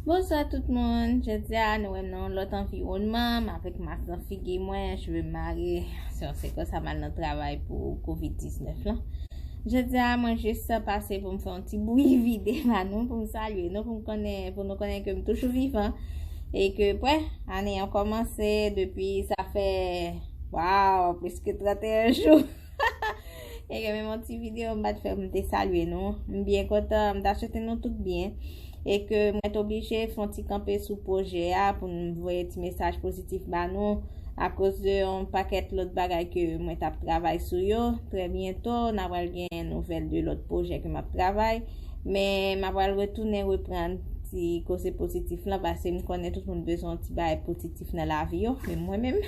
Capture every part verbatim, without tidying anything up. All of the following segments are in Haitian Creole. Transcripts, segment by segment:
Bonswa tout moun. Jodi a nou wè m nan yon lòt anviwònman, m avèk mask nan figi mwen, cheve m mare. Se yon sekans sa m al nan travay pou kovid diznèf lan. Jodi a mwen jis pase pou m fè yon ti bri vide ba nou, pou m salye nou, pou m konnen, pou nou konnen ke m toujou vivan. E ke, pwen, ane an kòmanse depi sa fè, waw, plis ke trannteyen jou. E ke menm yon ti videyo m pa t fè pou m te salye nou. M byen kontan, m ta swete nou tout byen. E ke mwen t oblije fè yon ti kanpe sou pwojè a pou m voye ti mesaj pozitif ba nou akoz de yon pakèt lòt bagay ke mwen t ap travay sou yo. Trè byento, n a pral gen nouvèl de lòt pwojè ke m ap travay. Men m ap pral retounen reprann ti koze pozitif lan, paske m konnen tout moun bezwen yon ti bagay pozitif nan lavi yo, menm mwen menm.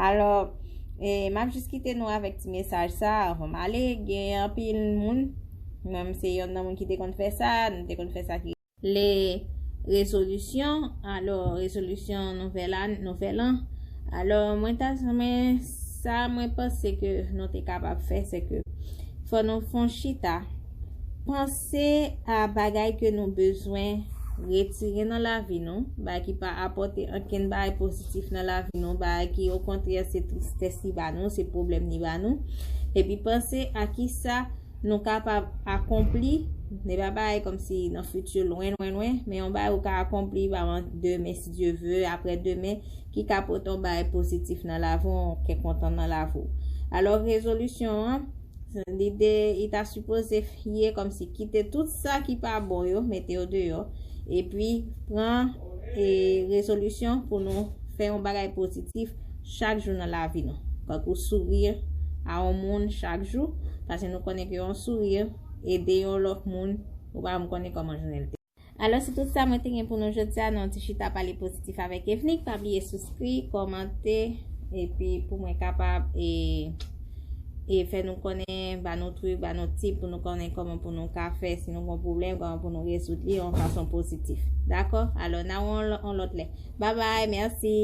Alò, e, m ap jis kite nou avèk ti mesaj sa avan m ale. Gen anpil moun, mwen menm se yonn nan moun ki te konn fè sa, nou te konn fè sa ki le rezolisyon, alò rezolisyon nouvèl an, nouvèl an. Alò mwen ta, mwen, sa mwen panse ke nou te kapab fè, se ke fò nou fè yon chita, panse a bagay ke nou bezwen retire nan lavi nou, bagay ki pa apòte ankenn bagay pozitif nan lavi nou, bagay ki okontrè se tristès li ba nou, se pwoblèm li ba nou. Epi panse a kisa nou kapab akonpli, ne pa bagay kòmsi nan fiti lwen, lwen, lwen, men yon bagay ou ka akonpli pa demen, si Dye ve, aprè demen, ki ka pote yon bagay pozitif nan lavi w, yon kè kontan nan lavi w. Alò, rezolisyon an, lide, li ta sipoze ye kòmsi kite tout sa ki pa bon yo, mete yo deyò, epi pran, e, rezolisyon pou nou fè yon bagay pozitif chak jou nan lavi nou. Tankou souri a yon moun chak jou, paske nou konnen ke yon souri ede yon lòt moun, ou pa janm konnen kòman jounen l te. Alò, se tout sa mwen te gen pou nou jodi a, nan yon ti chita pale pozitif avèk Evnik. Pa bliye souskri, kòmante, epi pou mwen kapab, e, e fè nou konnen, ba nou trik, ba nou tip pou nou konnen kòman pou nou ka fè, si nou gen yon pwoblèm, kòman pou nou rezoud li yon fason pozitif. Dakò? Alò, n a wè yon lò-, yon lòt lè. Babay, mèsi.